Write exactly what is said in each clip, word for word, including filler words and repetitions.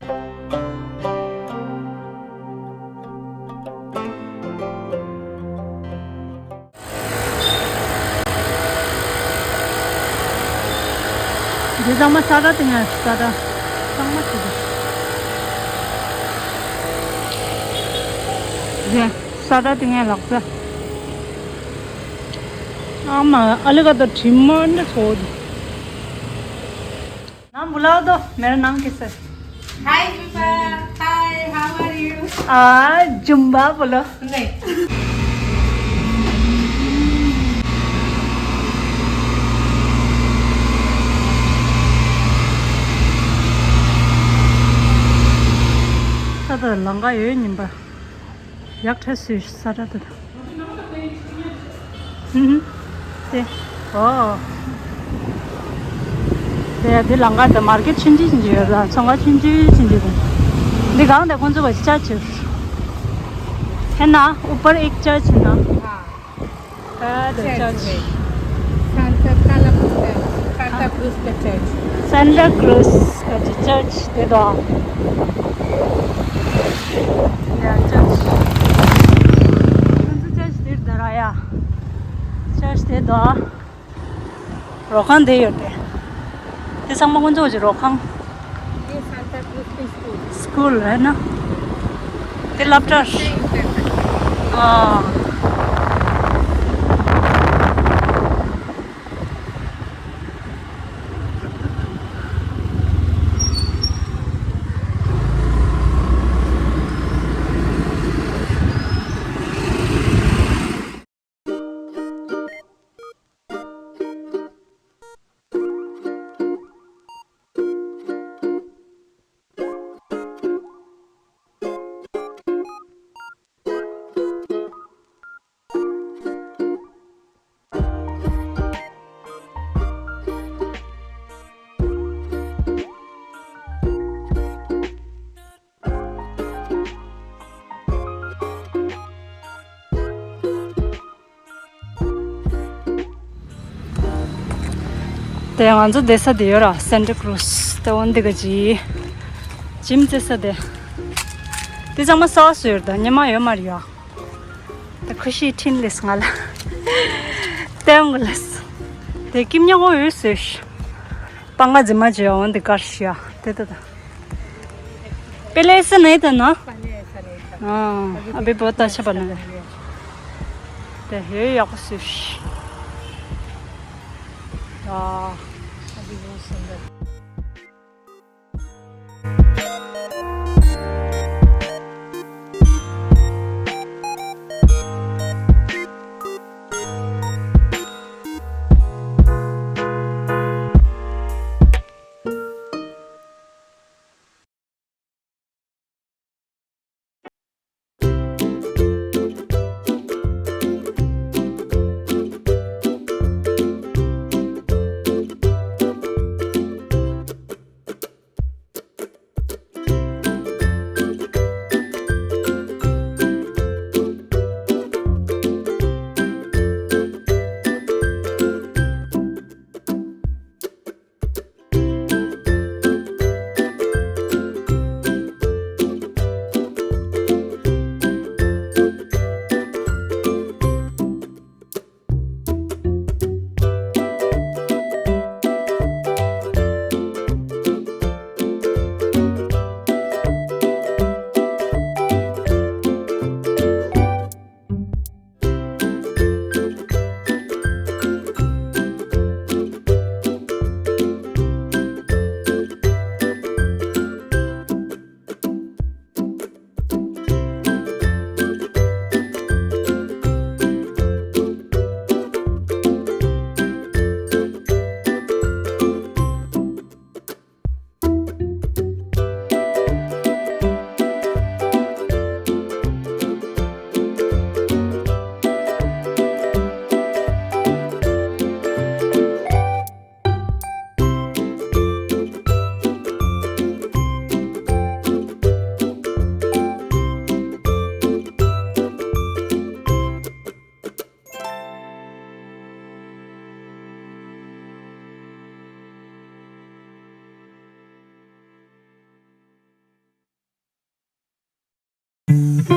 འདི་ཚང་མ་ས་ཁྲ་དེ་ངས་ས་ཁྲ་ཚང་མ་བྱེད་དགོས། རེད། ས་ཁྲ་དེ་ངས་ལག་ས། ཨ་མ་ཨ་ལི་ག་ད་དྲི་མ་འདྲ་ཚོ། नाम बुलाओ तो, मेरा नाम कैसा है? Hi, Viva. Hi, how are you? आ, जुम्बा बोलो। नहीं। ད་ལྟ་ལམ་ཁ་ཡོད་ཉིན་པ། ཡག་ཁྲ་སུས་ས་ཁྲ་དུ། ཧུམ། དེ། ཨོ། དེ་དེ་ལམ་ཁ་དེ་མར་ཀེཊ་ཆུང་ཆུང་ཆུང་ཆུང་ཡོད་ལ། ཚོང་ཁང་ཆུང་ཆུང་ཆུང་ཆུང་དེ། འདི་གང་དེ་ཁོང་ཚོ་བ་ཅ་ཆུ། है ना, ऊपर एक चर्च है ना। हाँ। का द चर्च चर्च। है। सांता काला क्रूज का, सांता क्रूज का चर्च। सांता क्रूज का जो चर्च दे दो। या चर्च। कौन सा चर्च दे दो या? चर्च दे दो। རོ་ཁང་དེ་ཡོད་དེ། དེ་ཚང་མ་ཁོང་ཚོ་གི་རོ་ཁང་། ये सांता क्रूज की स्कूल। स्कूल है ना? དེ་སློབ་གྲྭ། ཨ། དེ་ང་ཚོ་བསྡད་ས་དེ་ཡོད་ར། སན་ཊ་ཀྲུ་ཛི། དེ་འོན་ཏེ་ག་ཅི་ཇིམ་རྩེ་ས་དེ། དེ་ཚང་མ་གསར་བཟོས་ཡོད་ར། ད་སྔོན་མ་ཡོད་མ་རེད་ཡ། ད་ཁུ་ཤི་ཁྲིན་ལེས་ང་ལ། དེ་འོང་གི་ལེས། དེ་ཀིམ་ཉོ་གོ་ཡོད་ཟེར། སྤང་ཁ་རྫི་མ་ཅིག་འོན་ཏེ་དཀར་ཤི་ཡ། དེ་ད་ད། पहले ऐसा नहीं था ना? पहले ऐसा नहीं था। हाँ, अभी बहुत अच्छा बना है। तो है या कुछ। हाँ, अभी बहुत सुंदर। ཚ་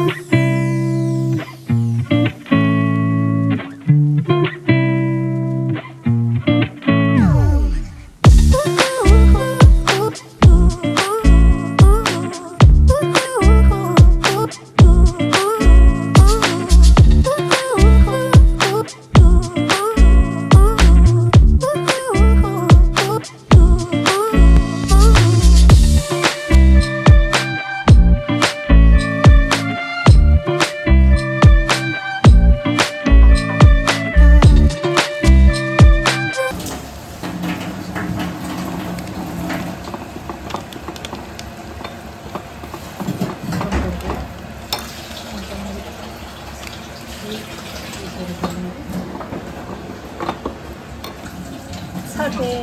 དེ།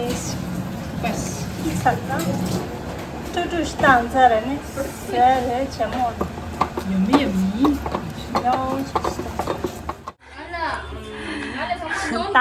ཚ་དང་། ཏུ་ཏུ་ཞིག་བཏང་ཚར་རེད་ནི། ཟས་རེད་ཇེ་མོ། ཡ་མི་ཡ་མི། ཡོ། ད།